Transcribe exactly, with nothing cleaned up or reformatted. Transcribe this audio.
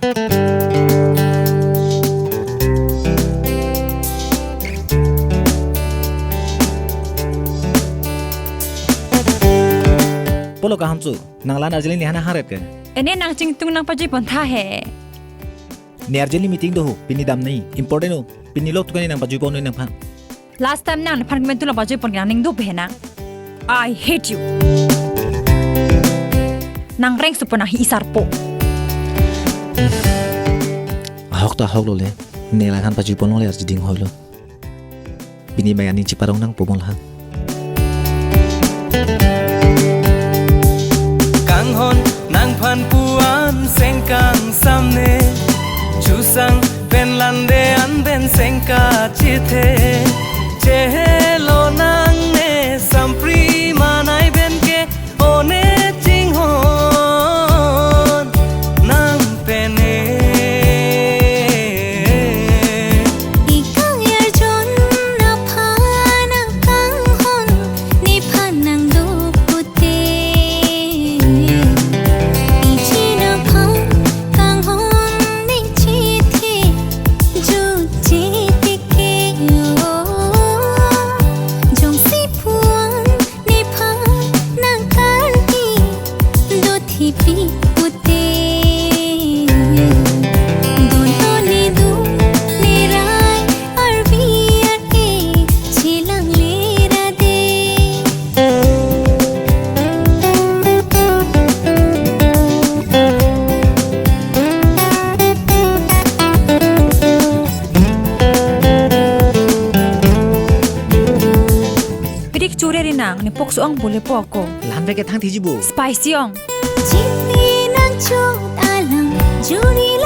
Polo kaham chu, nang la-an arjeli ne hana haret ke. Ene nang chingtung nangpajui pon tha he. Ne arjeli meeting do ho, pini dam nai, important ho, pini lok tukan nangpajui pon nangphan. Last time nangphan kemen tu nangpajui pon nang ning do behena. I hate you. Nang reng supo nang hi isarpo. Ahok ta ahok lo le, ne la-an pajui pon lo le arji ding hoi lo. Pini mai aning chiparong nangpo mo la. Kanghon nangphan pu-an sengkang samne, chusang pen lande an pen sengka chithe, chehelo nangne sampri manai pen ke one chinghon nang pen e. Ikang yarjon aphan nang kanghon nephan nang do pute. Ichin aphan kanghon ne chithe, ju chithe ke o. Jongsi pu-an nephan nang karki do thipi pute. Don to ne do ne rai arbi ar-e chelang lera de. Pirik chure ri nang, ne pok su-ong bole po ako. Lam vek ke thang thiji bo. Spicy ong. Chingni nang chot alang, juri